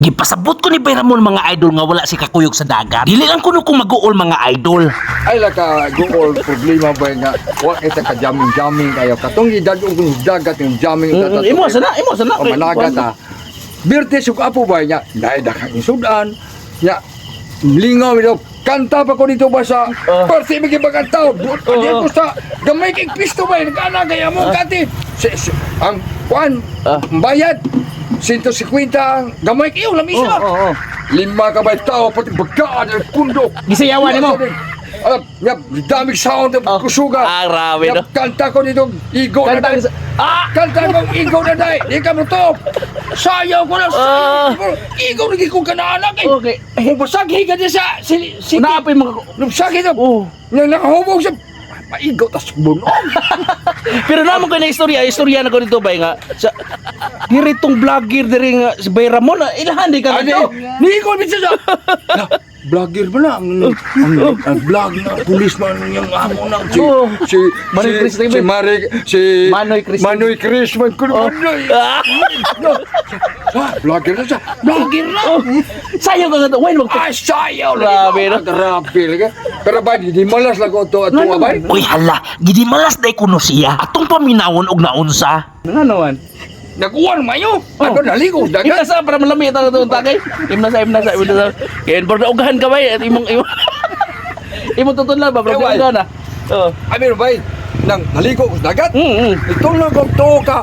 Gipasabot ko ni Bay Ramon, mga idol, nga wala si kakuyog sa dagat. Dili lang kuno kung mag-uol, mga idol. Ay laka guol problema ba nga wa kita ka jamming jamming kayo katong gidad-ong kong dagat yung jamming. Imo sana, imo sana. O managat ha. Birte sug apo ba niya dahil dakang isudan nya lingaw ito kanta pa ko dito ba sa parte mi gibagang tao ko sa gamay kay pisto ba nagana kay amo kati ang kuan ang bayad 150 ang gamay kayo lamisa. Oo, oo. Lima ka ba tao pati bagaan ang pundo. Gisayawan nimo? Ah, yap, daming sound oh. Kusuga. Ah, grabe, no? Yap, kanta ko dito, igo na Kanta dai. Ah! Kanta ko, igo na dai. Di ka mo to. Sayaw ko na, sayaw ko. Igo na kong kanaanak eh. Okay. Mubasag higa niya sa si Naapay mga Nubsag ito. Oh. Nang nakahubog siya. Maigo tas bunog. Pero naman ko na istorya, istorya na ko dito bay nga sa diri tong vlogger diri nga si Bay Ramon, ah, ilahan di ka Ani, nito. nigo bitsa siya. La, vlogger ba na? Ang vlog na, policeman yung amo na. Si, si, Manoy si, Chris si Mari, si Manoy Chris. Manoy Chris, man kuno. Oh. Manoy. Ah! No. Ah, vlogger na siya. Vlogger na. Oh. Sayo ka nga to. Why mag Ay, sayaw lagi. Grabe, no? Ah, grabe lagi. Pero ba, di malas lang ko ito at Ngano ba? man? Uy hala, gidimalas day kuno siya. Atong paminawon og naunsa. Ngano man? Nakuha naman yun. Ako naligo sa Imna dagat. sa para malami ta to takay. Imna sa, imna sa, imna sa. Kaya bro ugahan ka bay at imong imong imong tutun lang ba bro Ewan. ugahan na. Oh. Ay, meron ba? Nang naligo ko sa dagat. Itulog ko to ka.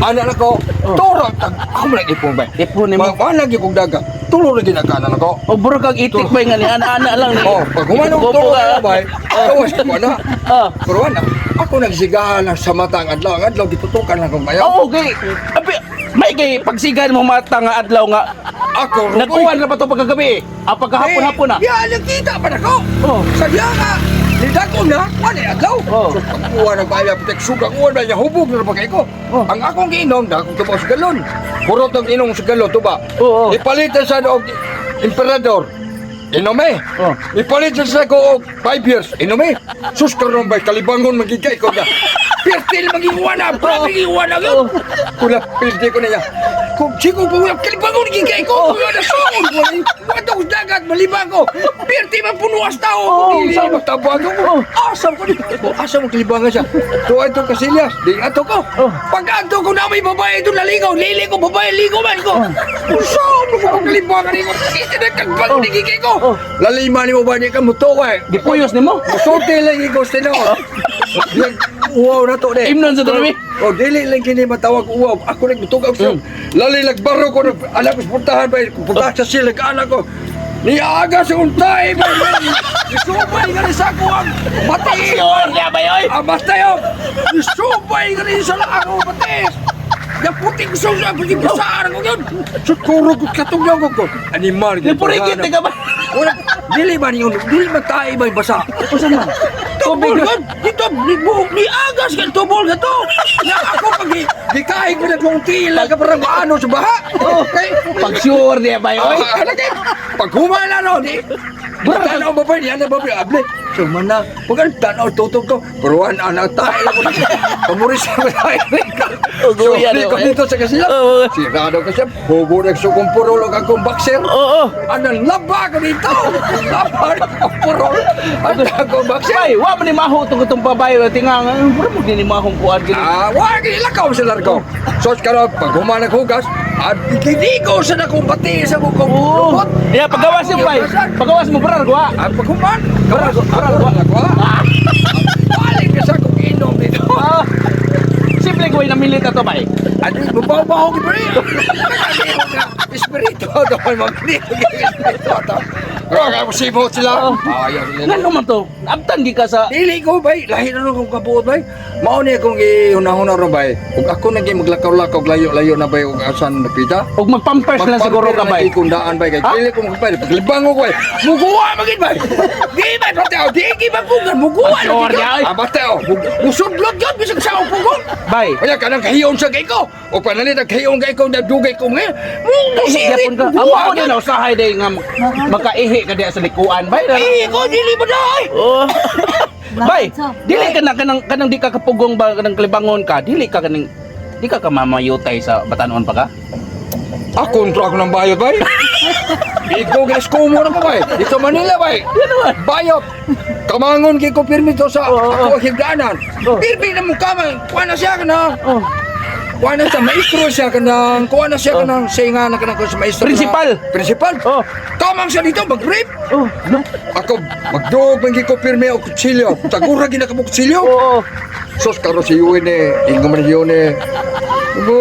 Anak na ko. Turo. Ako man ipon ba? Ipon nimo. Mga lagi kong dagat. Tulo na ginagana na ko. O bro kag itik bay nga ni ana-ana lang ni. Oh, pag humanong Gopo turo ka. na ba? Gawas ko na. Oh. Pero ana, ako nagsigahan lang sa mata ang adlaw. Ang adlaw, gitutukan lang kong bayaw. Oo, okay. Abi, may kay pagsigan mo mata nga adlaw nga Ako, rugoy. nagkuhan na pa to pagkagabi. Ah, pagkahapon-hapon na. Eh, Ya, nakita pa na ko. Oh. Sa diya nga, nidago na, wala adlaw. Oh. So, pagkuha ng bayan, putek sugang uwan ba niya, hubog na ba ko. Oh. Ang akong giinom, na akong tuba sa galon. Purot ang inom sa galon, tuba. Oo. Ipalitan sa og emperador. Inome. Oh. Ipalitan sa ko og 5 years. Inome. Sus karon bay kalibangon magigay ko na. Pirtil magiwana, grabe giwana yun. Oh. Kula pildi ko na niya. Kung siko pa wala kalibangon gigay ko. Wala soon. Wala ko dagat malibang ko. Pirti man punuas tao. Oh, Dili magtabang ko. Asa ko ni. Asa mo kalibangan siya. To ato Casillas, di ato ko. Oh. Pag ato ko na may babae doon naligaw, lili ko babae ligo man ko. Unsa mo ko kalibangan ko? Kita na kagbang gigay ko. Oh. Lalima ni mo ba ni ka mo to eh. Gipuyos nimo. Musulti lang ikaw sa tinuod. Yan, uwaw na to de. Imnon sa tuloy. Oh, dili lang kini matawag uwaw. Ako nagtugag siya. Lali nagbaro ko nag anak ko sa puntahan ba. Puntahan sa sila anak ko. Niaga sa untay ba. Isubay nga ni sa ako ang batis. Sure, niya ba yoy? Ang basta yun. Isubay nga ni sa ako batis. Yang puting sa puting basaan ko yun. Sa kurog ko katugyaw ko. Animal. Nipurikit ka ba? Wala, dili man yun, dili man tayo may basa. Usa man. Tubol gan, dito, ni buhok ni agas kan tubol ka to. Na ako pag gikain ko na kung tila ka parang ano sa baha. Okay. Pag sure niya ba yoy? Ah, ano kay? Pag humala no, di. Tanaw ba ba niya na ba ba able? So man na, pag ang tanaw tutog ko, pero an ana tayo ko. Pamuris ko tayo. Ugo yan, So, ko eh. dito sa kasila. Oo. Sirado ka siya, hubo na sukong purol og akong boxer. Oo. Anong laba ko dito? Laba ko purol. Ang akong boxer. Bay, wa man ni maho tong itong babae tinga nga bro mo ni mahong kuan gini. Ah, wa gilakaw sa largo. So karon pag human naghugas, at gidigo sa nakong pati sa kong Oo. lubot. Ya pagawas yung bay. Pagawas mo brar gwa. Ah, pag human, Brar, brar, gawas ako. Balik ka sa akong inom dito. Ah. Simple ko namilit na to bay. Ano, mabaw-baw ko pa rin. Espiritu, dapat mamili. Espiritu, ito. Kaya sibot sila. Oh. Ayaw sila. Ngano man to? Abtan gi ka sa Dili ko bay, lahi na nung kong kabuot bay. Mao ni akong gihunahuna ron bay. Ug ako naging maglakaw-lakaw layo-layo na bay ug asan napita. og magpampers lang siguro ka bay. Magpampers na bay kay Ha? dili ko magpay. Paglibango ko bay. Muguwa magid bay. Di bay pateo, di gi ba kung muguwa Sure, lagi. ay. Ah, bateo. Musudlot gyud bisag sa pugong. Bay. Kaya kanang kahiyon sa kay ko. O panalit ang kahiyon kay ko na dugay ko nga. Musirit Yapon ka. Amo ko din usahay day nga makaihi ka diya sa likuan bay. Ay, ko dili ba day? Oh. Bay, dili ka na kanang kanang di ka kapugong ba kanang kalibangon ka, dili ka kaning di ka kamamayutay sa batanon pa ka? Ah, kontra ako ng bayot, bay. Ikaw gilas ko mo na ko, bay. Dito Manila, bay. Bayot. Kamangon kay ko pirmi to sa ako ang higdanan. Pirmi na mo kamang. Kuha na siya ka na. Kuha na siya, maestro siya ka ng, kuha na siya ka ng, singa na ka ng sa maestro. Principal. Principal. Oh. Kamang siya dito, mag-rape. Oh, no. Ako, magdog, mangi ko pirmi o kutsilyo. Tagura gina ka mo kutsilyo. Oo. Sos karon si Yuen eh. Ingo man si Yuen eh. Go,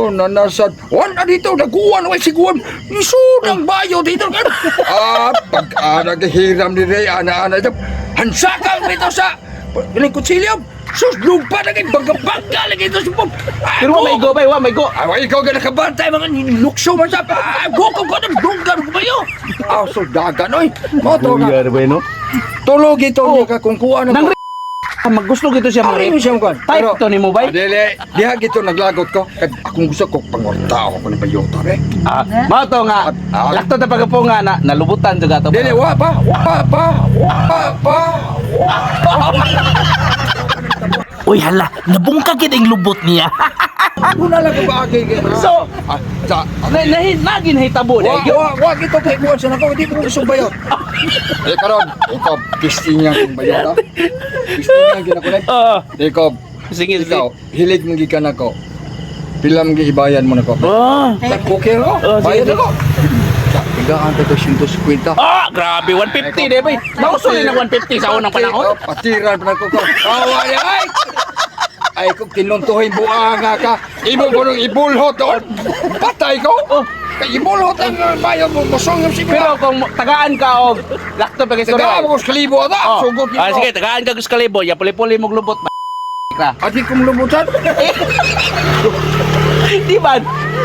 nanasad. Wan na dito, naguwan, way siguan. Isud ang bayo dito. Ah, pag ana gihiram ni Ray, ana ana ito. Hansakal dito sa kining kutsilyo. Sus, lupa na kay baga-baga lagi ito sa pub. Ah, Pero wa may go bay, wa may go. Ay, ikaw ka nakabantay, mga nilukso man sa. Ah, go, go, go, dunggan ko ba yun? Ah, so dagan, oy. Moto ka. bay no. Tulog ito niya ka kung kuha na Nang maggusto gito siya Ari mo. mo siya kuan. Type to ni mo bay. Dili, diha gito naglagot ko. Kag akong gusto ko pangwarta ako ni bayota re. Ah, mao to nga. Ah. Lakto ta pagapo nga na nalubutan jud ato. Dili wa pa, wa pa, wa pa. Uy hala, nabungkag gid ang lubot niya. Ako na lang ba kay So, ah, sa na na nagin hitabo wa na. wa wa gito kay kuan sa nako di ko gusto bayot. Eh karon, ikaw pisting niya kung bayota. Pisting niya gina ko na. Oo. Ikaw, Sige, sige. ikaw, hilig mo gikan ako. Pila mo giibayan mo nako. Oh. Nagkukir ko. Oh, sige, Bayad sige. ako. Sa tigaan ta 250. Ah, grabe 150 de bay. Nauso ni ng 150 sa unang panahon. Oh, patiran pa nako ko. Awa ya ay. Ay kung tinuntuhin buanga ka, imo ko nung ibulhot doon. Patay ko. Oh. Kay ibulhot ang bayo mo musong yung sipa. Pero kung tagaan ka og lakto pa kay Tagaan mo ko sa kalibo ata. Oh. Sugot Ah, sige, tagaan ka og kalibo, ya puli-puli mong lubot ba. Ka. Ati kong lubutan. Di ba?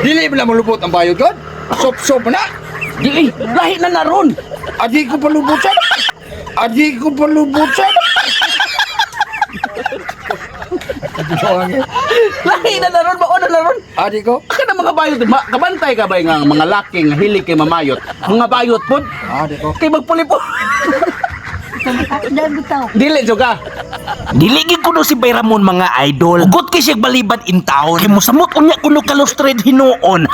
Dili mo na malubot ang bayod god. Sop-sop na. Di eh, lahi na naron. Adi ko palubutan. Adi ko palubutan. Lahi na naron ba na naron? Adi ko. Kana mga bayot, ma, kabantay ka ba nga mga laki nga hilig kay mamayot? Mga bayot pod. Adi ko. Kay magpuli-puli. Dahil bitaw. Dili jud ka. Dili gid kuno si Bay Ramon mga idol. Ugot kay siya balibad in town. Kay mosamot unya kuno kalustred hinuon.